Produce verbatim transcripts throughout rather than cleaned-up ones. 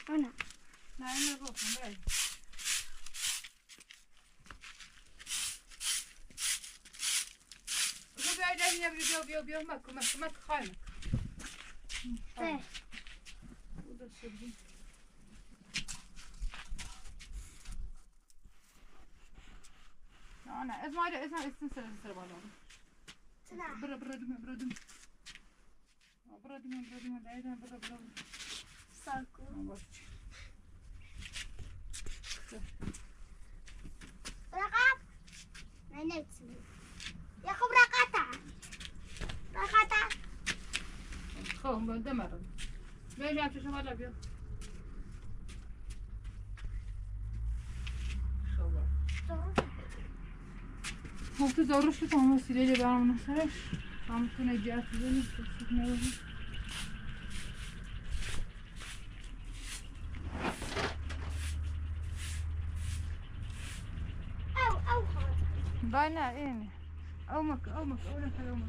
Ana. Ana, ezma, ezma, ezma, ezma, ezma, ezma. Bıra, bıra, dümen, bıra, dümen. Bıra, dümen, bıra, dümen, dümen, bıra, bıra, bıra. Saku. Bırak. Ne, ne için? Yakup, bırak ata. Bırak ata. Tamam, ben demedim. Ben yapacağım, hala bir. Uf, tu zorlu şu tamam, sileyle ben onu sever. Tamam, tu ne cevap verin, ne olur. Au, au. Bana, ini. Au, mak, au, mak, au, mak, au, mak.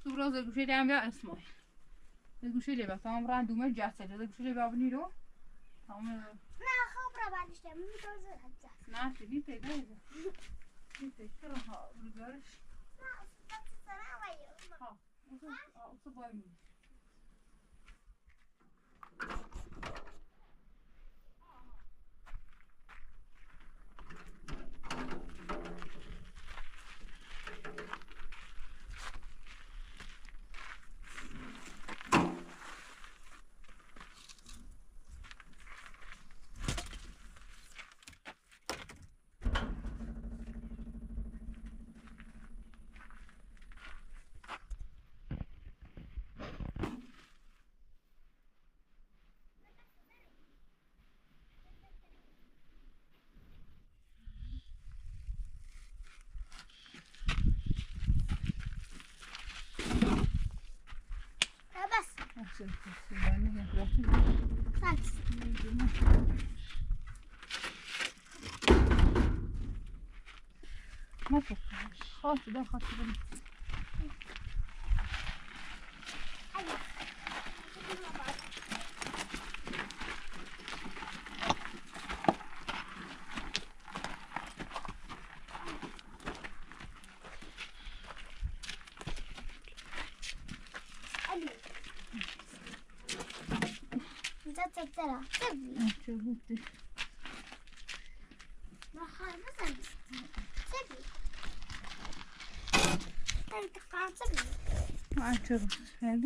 Subra ze guşe dam ya esmoy. Ze guşe dam ya, tamam, ran dume cahse, ze guşe dam ya bini ro. Tamam. Na, xo bra baliş dam, mi to ze hajja. Na, ti ni te da. Ni te kira ha, ulgariş. Na, usta sana vayo. Ha, usta, usta boy mu? Hadi.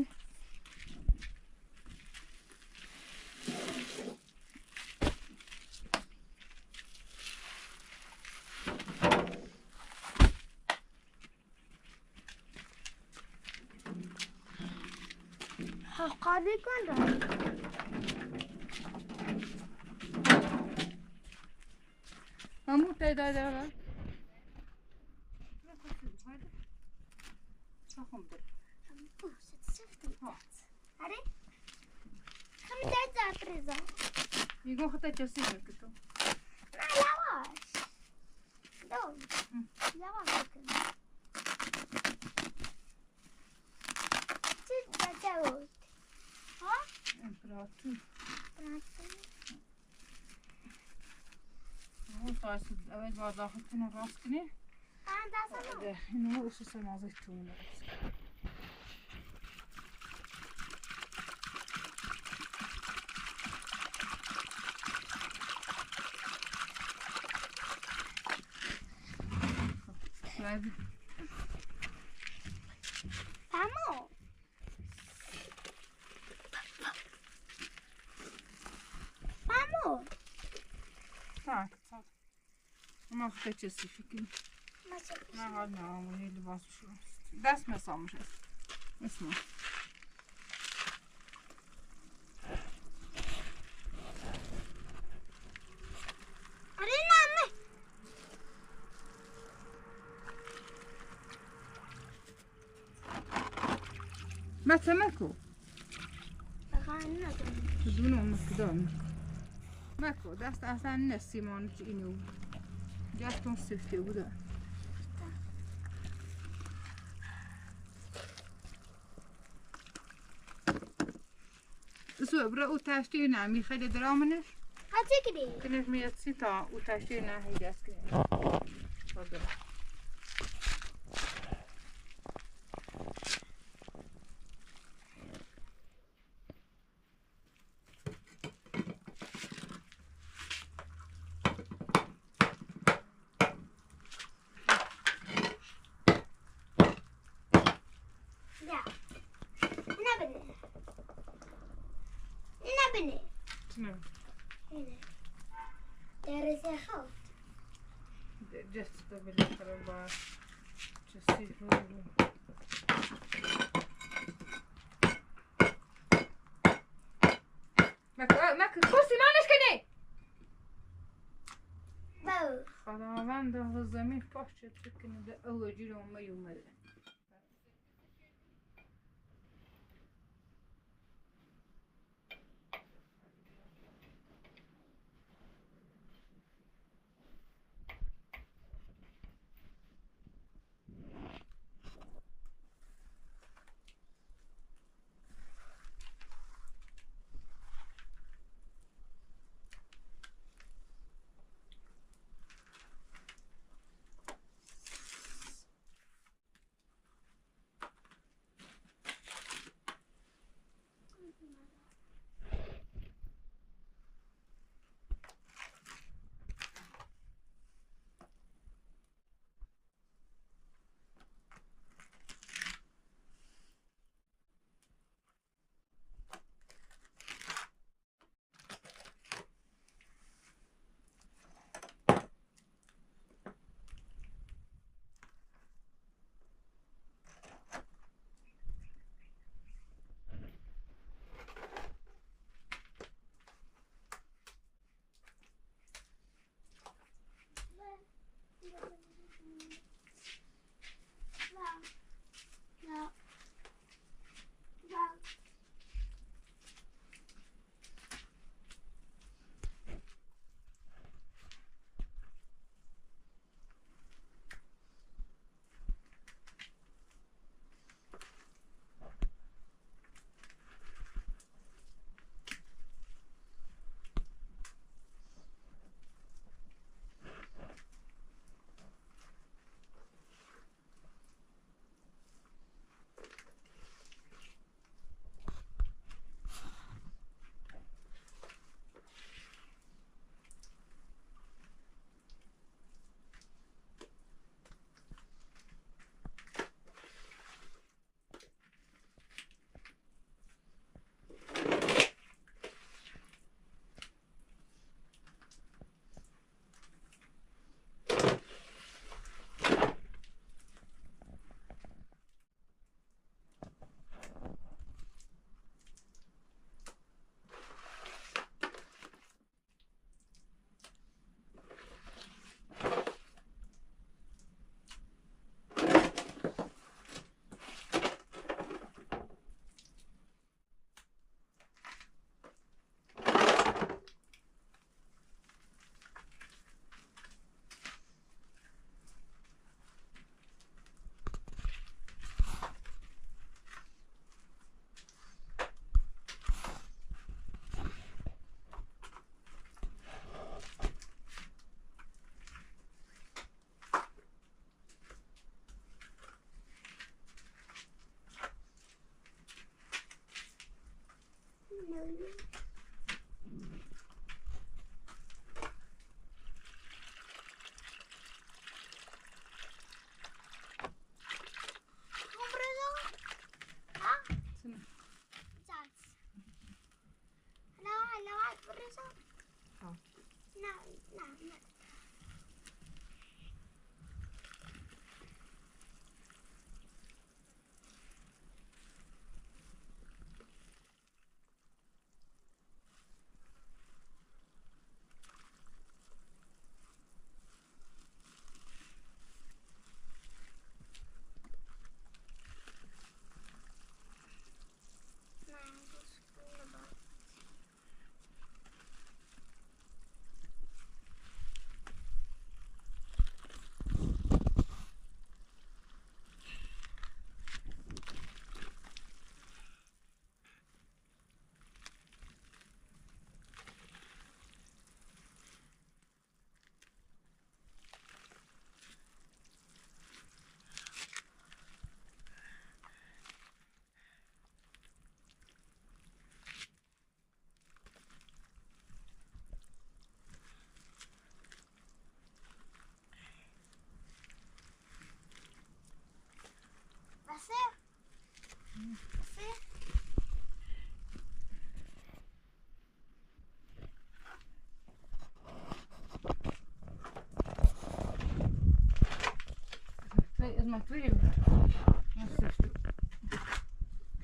Mahmut, haydi, haydi, haydi. Sakın dur. Tamam, dur, sen, sen, sen. Ha. Arrête. Come, t'as déjà à présent. Ils vont faire ta cassure, que toi. Non, là-bas. Non. Hmm. Là-bas, c'est que... Tu, t'as déjà... Awel bardağı üstüne baskını. Anda sana. De, inu usu sen azıcık. Vamos. Vamos. Tak, tak. Ama fıkı çesi fikir. Nasıl? Ne var ne var, bu neydi basmış o? Ders mi sanmış? Esma. Arena mı? Mɛkɛ, mɛkɛ o. Aha, nna dɔɔni. Dunu mɛkɛ dɔɔni. Mɛkɛ o, dasa, dasa nɛ Simon ti inu. Just don't sit here with her. Su bra u taştı na mi xede dramını. Hadi gidelim. Kınıf mi yatsı ta u taştı na hadi askı. Fadla. Ya. Ina bini. Ina bini. Ina. Ina. There is a house. Just a little bar. Just see who. Mɛkɛ, mɛkɛ, kosi ma nɛskɛ ne. Bo. Xala van da hozami poşet fikini de awajiro ma yumare.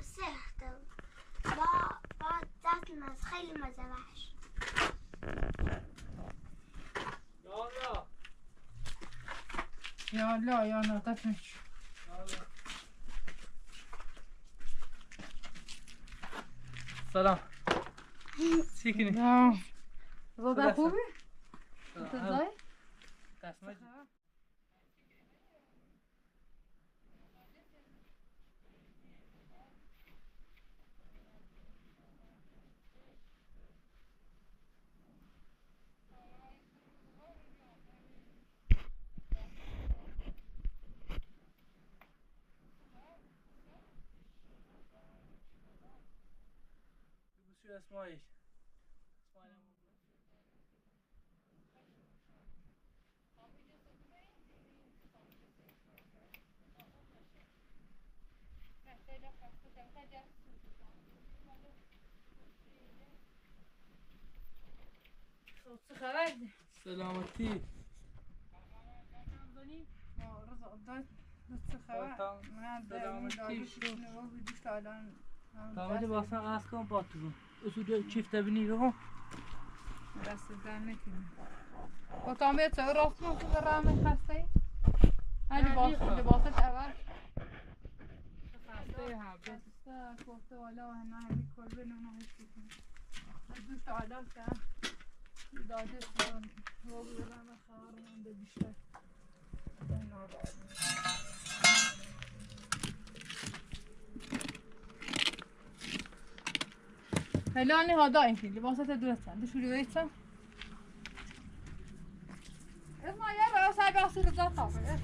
سهل. با-، با-، ذات ما خلي ما زرعش. يا الله، يا الله، تفنش. سلام. سيكني. يا. زودا خوبي؟ أنت زي؟ سلامتی. سلامتی. شو؟ تامجه باسن اسکان پاتو. اسو دو چیفت بینی رو. دست درد نکنه. و تامجه چه راست کن تو راه من خسته ای؟ هنی باس، لباست اول. خسته ای ها، بس. خسته، کوفته والا و هنه همی کل به نونه هیچ کن. دوست علاقه. داده سیون. رو بزنم. هلا، أنا هذا يمكن لباسته دورتان، دي شو روايتها؟ اسمع يا رأس، هاي بس اللي جات طاقة.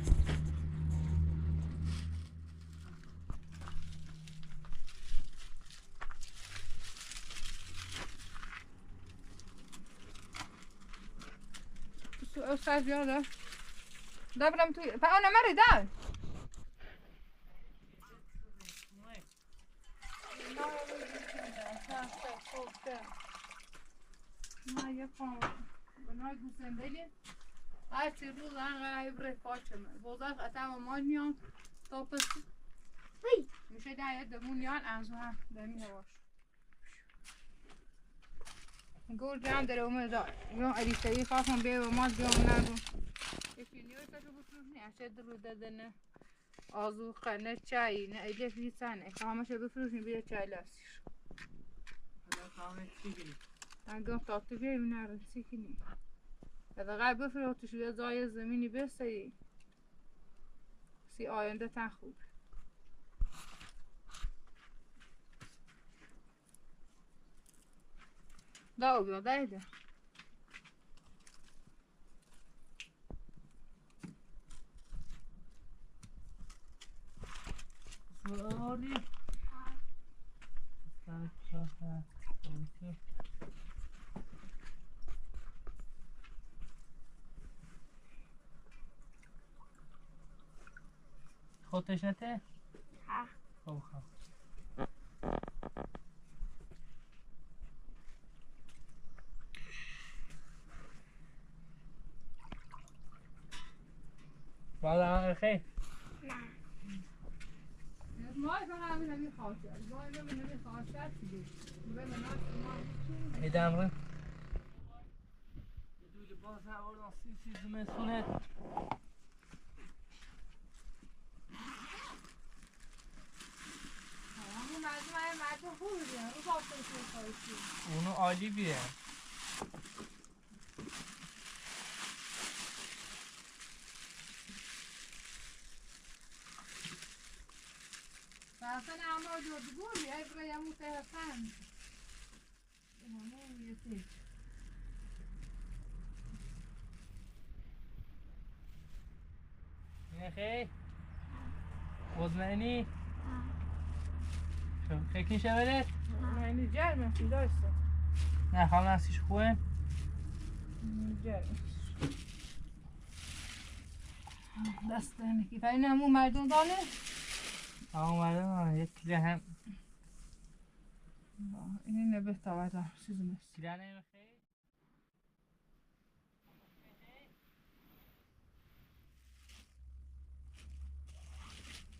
Su-, o serve ya da. Da bırak tu. Pa, ona mari da. ما یه پا-، بنای گوسندگی. هر چی روز انقدر هی بره پاچه من. بازار قطعه و ما نیان. تا پس. وی. میشه ده یه دمون نیان انزو هم. دمی هواش. گور جان دره اومه دا. یون اریسایی خواستم بیه و ما بیام نگو. یکی نیوی کشو بسوز نی. اچه دلو ددنه. آزوقه، نه چایی، نه علف، هیچ نه. که همه‌شه بفروشیم، بیه چای لاسیش. حالا تمام چی کنی؟ اگه تاتو بیه، اینا رو چی کنی؟ اگه غیر بفروشیش، بیه جای زمینی بسایی. سی آینده تن خوب. دا او بیا، دا ایده. سوالی. خو تشنته؟ ها. خو، خو. والا خیر. نه. ادامه. اونو عالی بیه. نخیر. مطمئنی؟ خب، خیلی شود؟ نه، اینی گرمه، پیدا ایسه. نه، حالا هستیش خوبه؟ گرمه. دست دهنه کی. فعلا همون مردم دانه؟ همون مردم دانه، یک کیلو هم. اینی نبه تاوازا، سیزمه. کیلو نمیخوای؟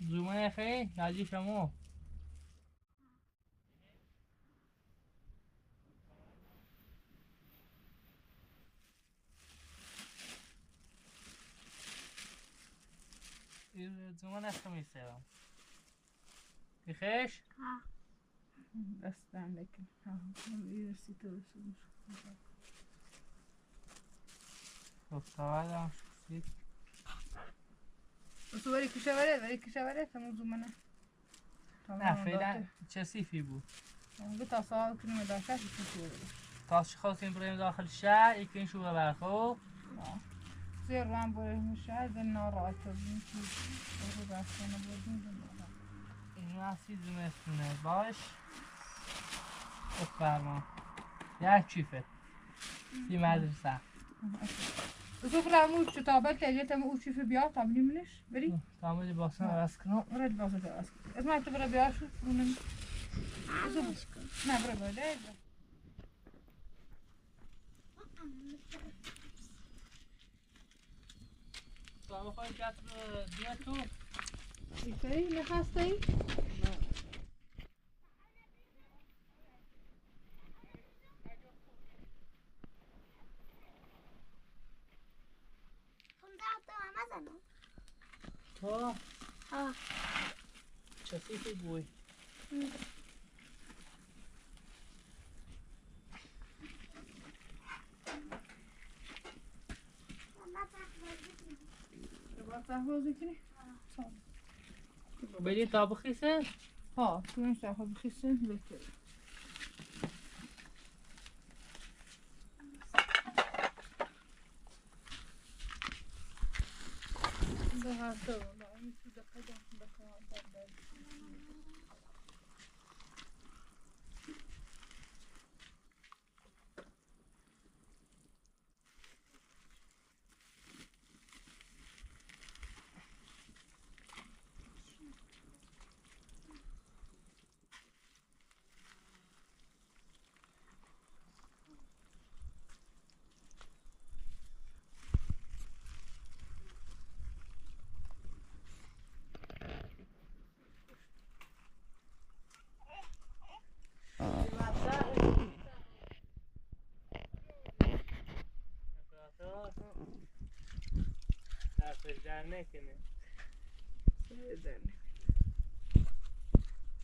Zumɛnɛ xɛɛ, ya ji fɛmɔ. Zumɛnɛ xɛɛ mi sɛwa. Ixesh? Ha. Bas dan lekin. Ha, universite olsun. Oktavada sit. Osu veri kişe vere, veri kişe vere, tamam zumana. Tamam. Ha, feda çesifi bu. Tamam, bir tasa künüme daha şaş, iki şey vere. Tas çıkasın buraya dahil şa, ikinci vere ko. Zerran bölmüş ya, ben narahatım. Çünkü orada sonra gördüm de narahat. Üniversite zümrüsüne baş. Oklarma. Ya çifet. Fi medrese. Zufra mu şu tabel tecet mu şu fi biya tabli miniş. Beri. Tamam, hadi baksana, ha. Rast kına. Red basacağız. Esma, tu bıra biya şu. Bunun. Zuf. Ne bıra böyle. تو هم خواهی جات رو دیگه تو. ایتایی نخواستی؟ نه. خب، ده تو هم زنم. تو؟ آه. چه سیتی بوی؟ بدین تا بخیسه؟ ها، تو این صفحه بخیسه، بهتره. ده هر دو، نه، این تو دقیقا، دقیقا.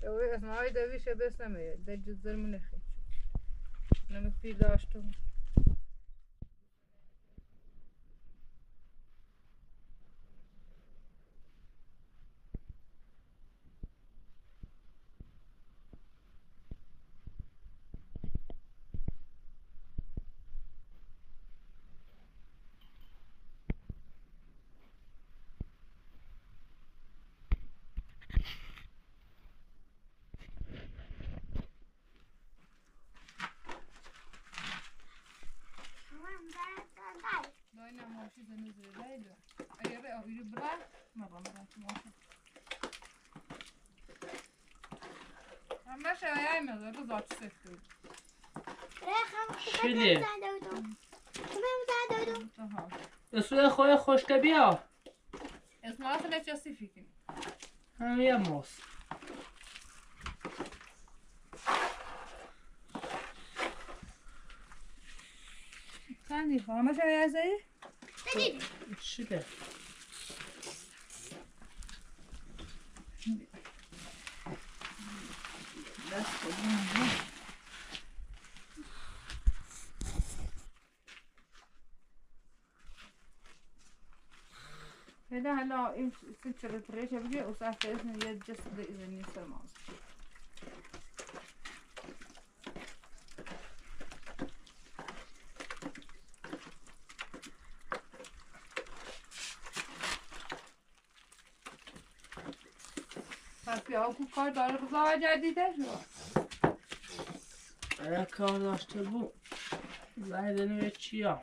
اوی اسماعیل دوی شه بس نمیاد، ده جزر منه خیلی. نمی پیر داشتم. شیلی. اسو خوی خوشکه بیا. اسماعیل خیلی چسی فیکن. همه یه ماس. خانی خواهم شو یه زایی؟ شده. دست خودم. هدا هلا این سیچره ترشه بگه و ساعت ایزن یه جس ده ایزن نیست ماز. پس بیا، او کار داره، بزا جدیده شو. اگه کار داشته بو، زنگ دنی به چیا؟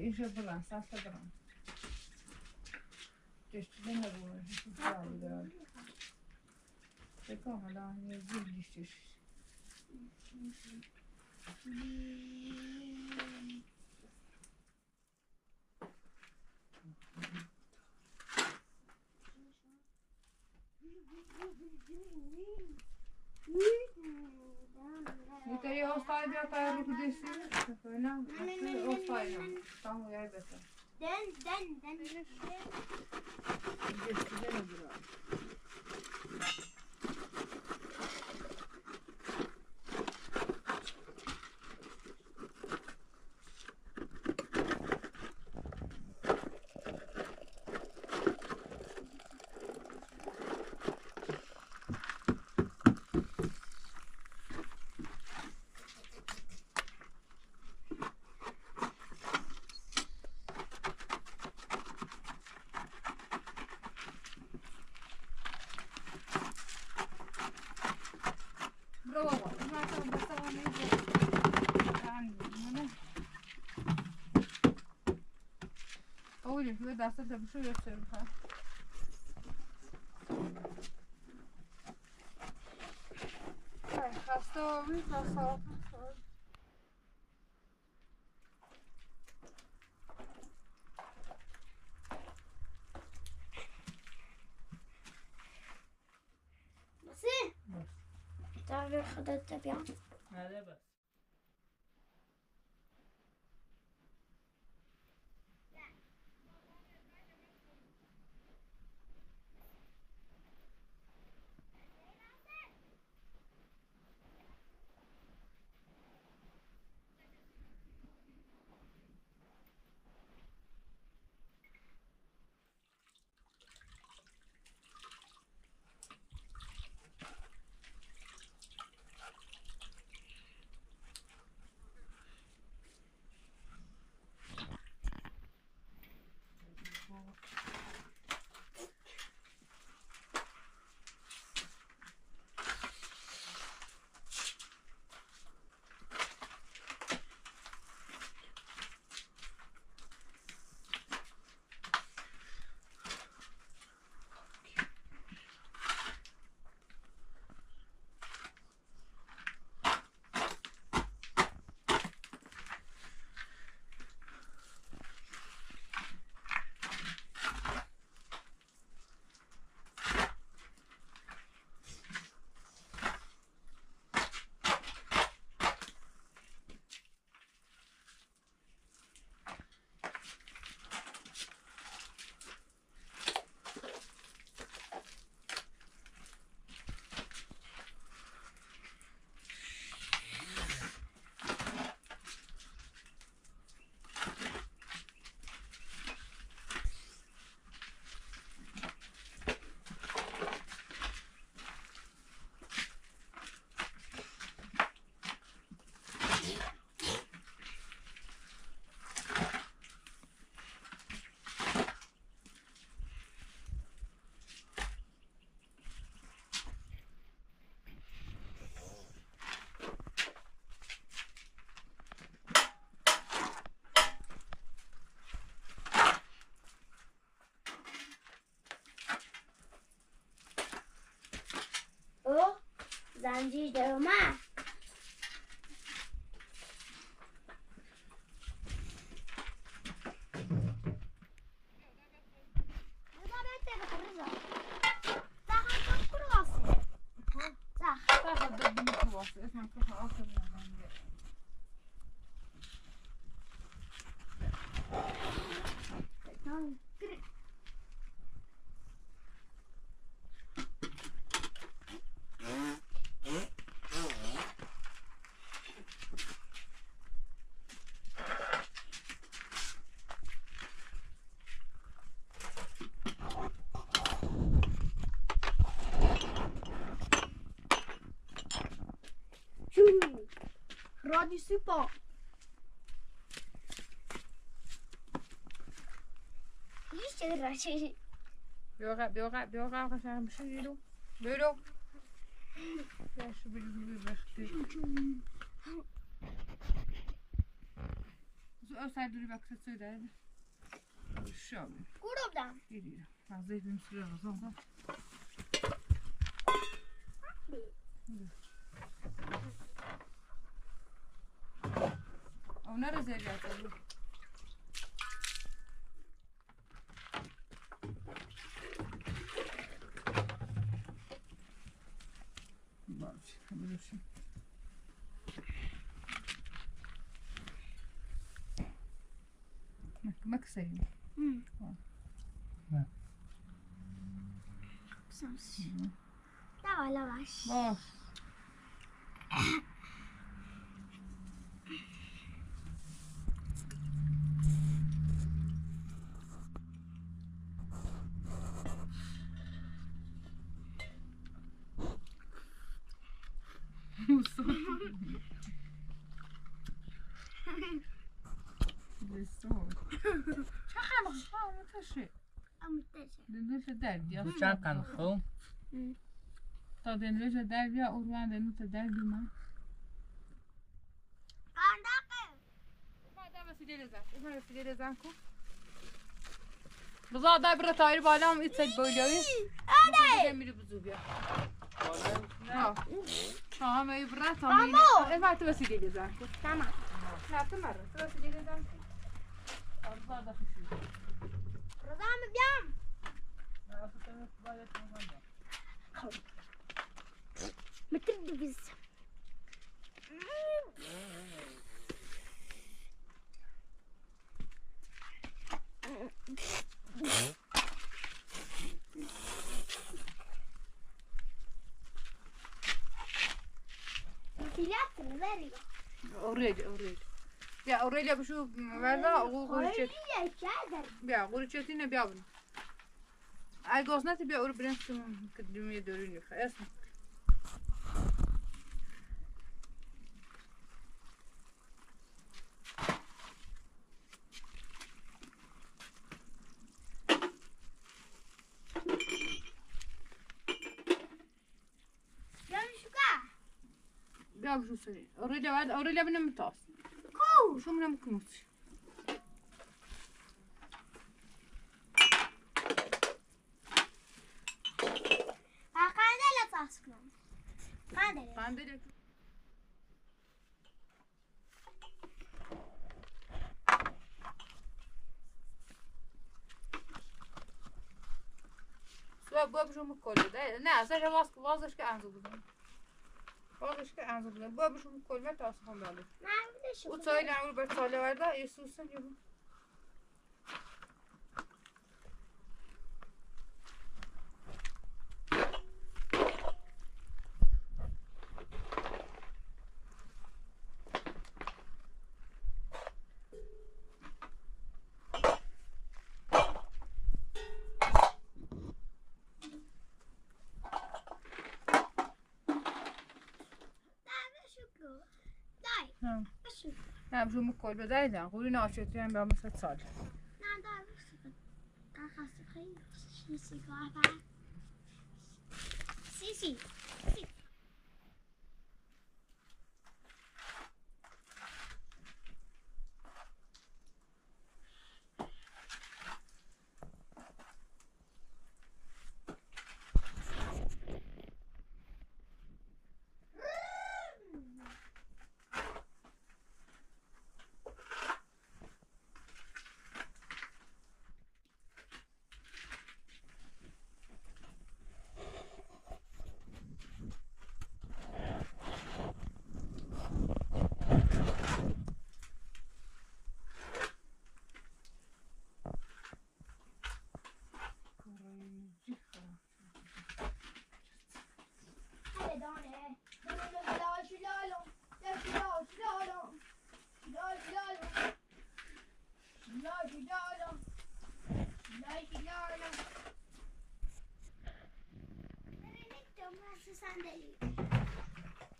ije bula, sasa bula. Testi dene bu, sasa bula. Te koma la, ne bu, testi. Ite yo, ostaja ta ruk desi. Na, ostaja. Tamu ya beta. Den, den, den. Owele, we dasɛ da, bɛ sɔ yɛ sɔ ka. Ay, hasta o, we dasɛ o. Merci. Merci. T'as vu, Khaled, t'es bien. Allez, bah. O, zanji dɛ o ma. Rodi sipa. Biora, biora, biora, biora, biora. Zo, outside, doe die bak, zet ze daar. Zo. Kuro dan. Hier, hier. Wacht even, zo, zo, zo. Oh, naar de zijde. Como é que sai? Hum. Ó. É. São os... Hum. Tá, olha lá. Ó. Dendwel tɛ dali bia. Chan kan xo. Tɔ dendwel tɛ dali bia, urwan dendwel tɛ dali bia ma. Kanda ke. Ba da ba si dele za. Ba si dele za ko. Rıza, day bıra tayır baylam, it set böyle. Hadi. Bıra mili buzu bir. Ha. Tamam, iyi bıra, tamam. Tamam. E, bak, tu besi geliyor zaten. Tamam. Ha, tamam, tu besi geliyor zaten. Rıza da kızıyor. Rıza mı biyam? Bitirdik biz. Oraya, oraya. Ya, oraya bir şey ver daha, o kuru çet. Ya, kuru çetine bir abone. Ay, gosna ti bia ur bren sum kdumie dorin yok. Esma. Bia bu şuka. Bia bu şuka. Oraya var, oraya benim tas. Ko. Şu benim kumut. Qandele tas kılın. Qandele. Qandele. Suwa, bu bir şey mi kolye? Ne, sen vaz, vazgeç ki anzı bu. Vazgeç ki anzı bu. Bu bir şey mi kolye? Tas kandele. O çayla bir çayla var da, Yesus'un gibi. Dai, ve su. Dai. Ha. Ve su. Ha, bu mu kolbe dai da. Guri na açıyor, ben ben mesela sal. Na, dai, ve su. Kaka su, hayır. Şimdi sigara. Si, si. Si.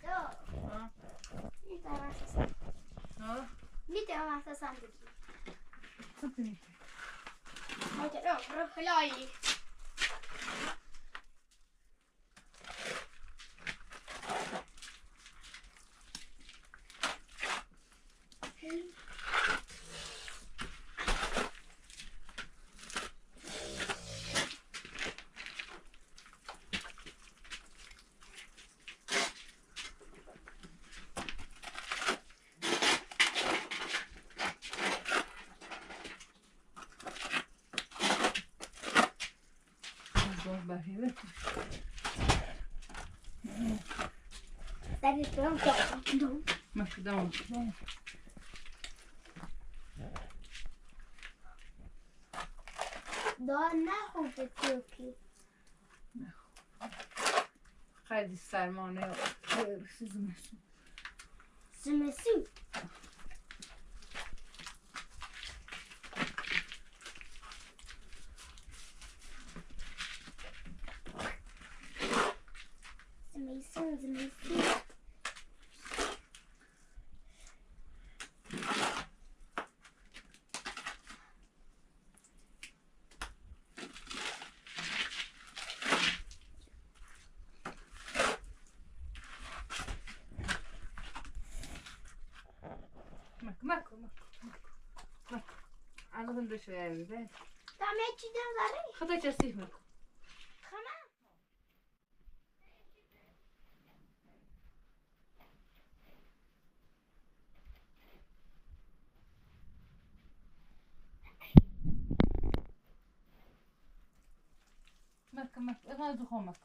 Ha? Ha? Tabii, pronto. Ma cuidado. Dona, o que que Xeyr, sərmanə yox. Buyur, siz misin? Zımesu. Zımesu, zımesu. Mak, mak, mak, mak, mak. Anladım da şey yani de. Xata cɛ sif mɛ. Mɛk, mɛk, ɛ, ŋa zuxɔ mɛk.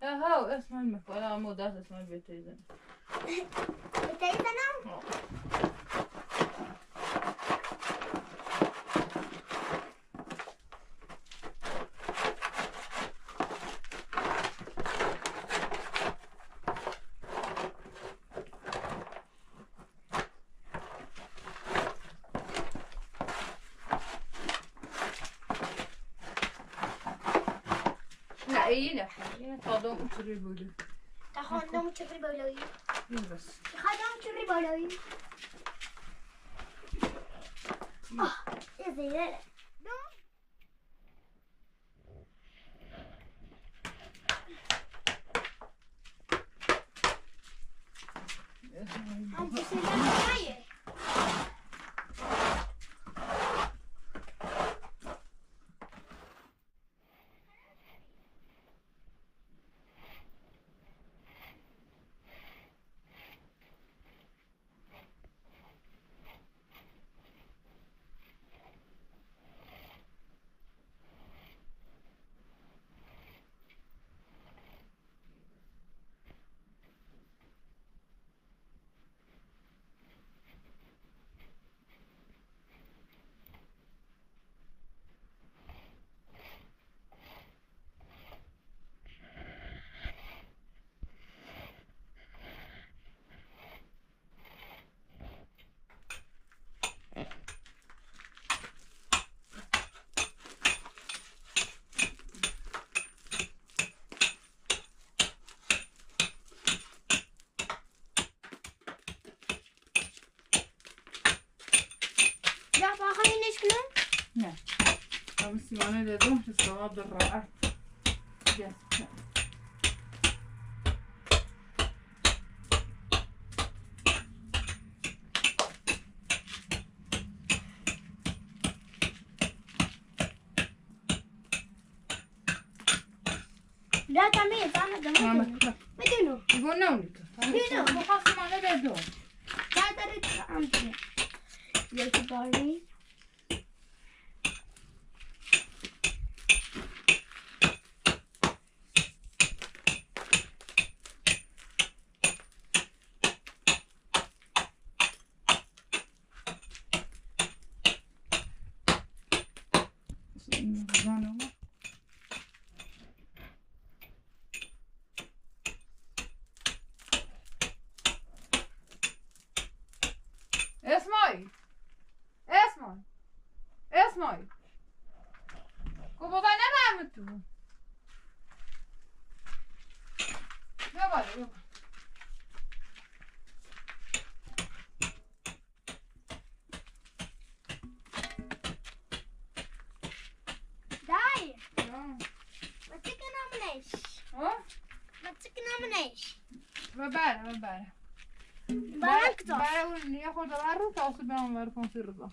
Aha, اسمع المكوالا عمو داس اسمع البيت إذا. بتعيد أنا؟ لا، إيه، لا. إيه، تاخدهم وتشربوا لي. تاخدهم وتشربوا لي. إيه بس. تاخدهم وتشربوا لي. آه، إيه زي لا، لا. يا أخي، خليني أشكله. نعم. بسم الله الرحمن الرحيم. الصواب الرائع. يا. لا، تعمل، تعمل، تعمل. ما تنو. يقول نو. تنو. بخاف ما نبدو. لا، تريد أنت. يا كباري. اسمعي. اسمعي. اسمعي. كوبا بقى أنا ما عملته. يا بابا، يا بابا. Dai! Yaa. Matsiki namanesh. Hã? Matsiki namanesh. Babara, babara. Bara kto. Bara, bara, ya ko da baru, ta su ban baru kon sirba.